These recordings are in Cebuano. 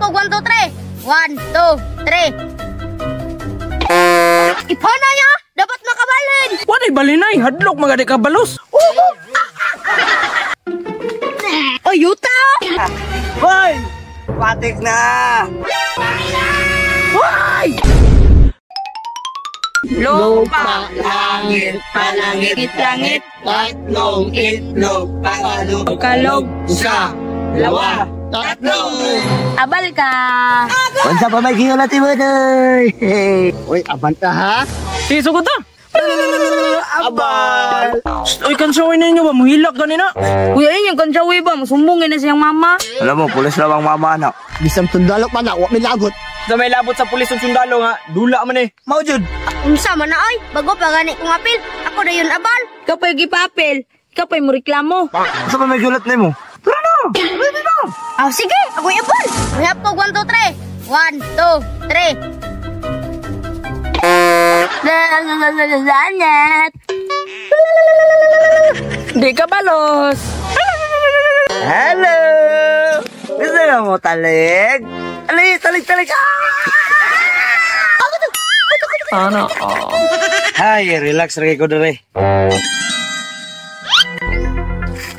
ko 1, 2, 3. 1, 2, 3. Ipana niya! Dapat makabalin! Walay balinay, hadlok mga di kabalos. Oh, yuta! Hoy! Patik na! Hoy! Lupa, langit, palangit, langit, tatlong itlog, pakalog, kalog, usa, lawa, tatlo. Abal ka! Unsa pa may giyo natin mo? Uy, abanta ha? Sige, sugod ta. Abal! Uy, kansawin ninyo ba? Muhilak ganina. Kuya, yun yung kansawin ba? Masumbongin na siyang mama. Alam mo, pulis lang ang mama na. Bisang sundalo pa na, wa may lagot. Sa may labot sa pulis ng sundalo nga, dula man eh. Mao jud. Unsa man na ay, bago pa gani kong apil. Ako na yun abal. Ikaw pa'y gipapil. Ikaw pa'y mo reklamo. Unsa pa may gulat nimo? Tara na! Ready na! Ah, sige, ako'y abal. Mahap ko 1, 2, 3. 1, 2, 3. Lanet. Di ka balos. Hello! Gusto na mo talig? Ali, talig, talig! Ah! Ano? Ay, relax rin ko dere.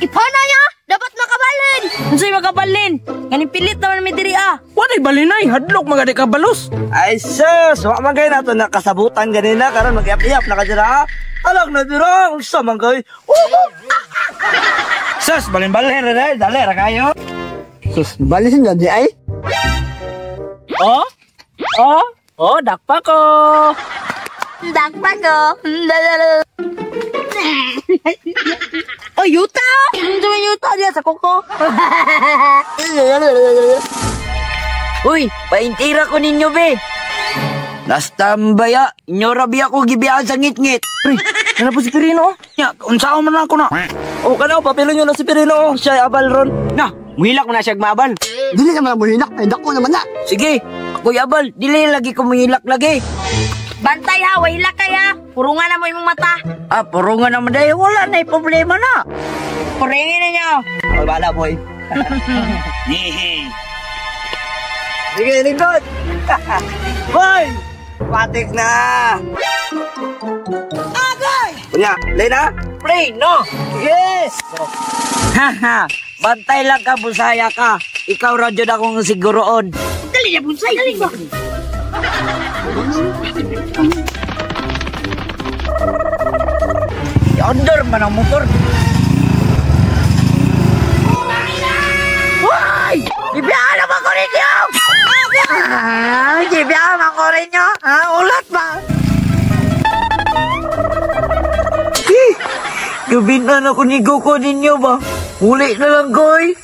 Ipana niya! Dapat makabalin! Unsay makabalin? Ganing pilit naman mi diri ah. Walay balinay, hadlok mga di kabalos. Ay sus, wa man gay nato nakasabutan ganina karon magyap-yap na ka dira. Alag na dira, unsa man gay. Sus, balin-balin ra dai, dali ra kayo. Sus, balisin na di ay. Oh? Oh? Oh, dakpa ko. Dakpa ko. Oh, yuta! Unsa man yuta diya sa kuko? Uy, paintira ko ninyo be. Nastambaya, inyo rabi ako gibiyaan sa ngit-ngit. Pre, nana po si Pirino. Ya, unsaon man ako na. O kanaw, papilo nyo na si Pirino, siya abal ron. Na, muhilak mo na siya maabal. Dili naman ang muhilak, ay dako naman na. Sige, ako'y abal, dili lagi ko muhilak lagi. Bantay ha, wahila kaya. Purungan na mo imong mata. Ah, purungan naman dahil wala na problema na. Puringin na nyo. O bala boy. Sige, lingkod. Boy, patik na. Agay! Kunya, Lena? Pre, no. Yes! Haha, bantay lang ka, busaya ka. Ikaw radyo na akong siguroon. Dali na, bunsay. Dali ba? Yonder man ang motor. Hoy! Ibiyaan naman ko ninyo! Ah, ibiyaan naman ko ninyo! Ah, ulat ba? Gabi na na kung ko ninyo ba? Huli na lang ko eh.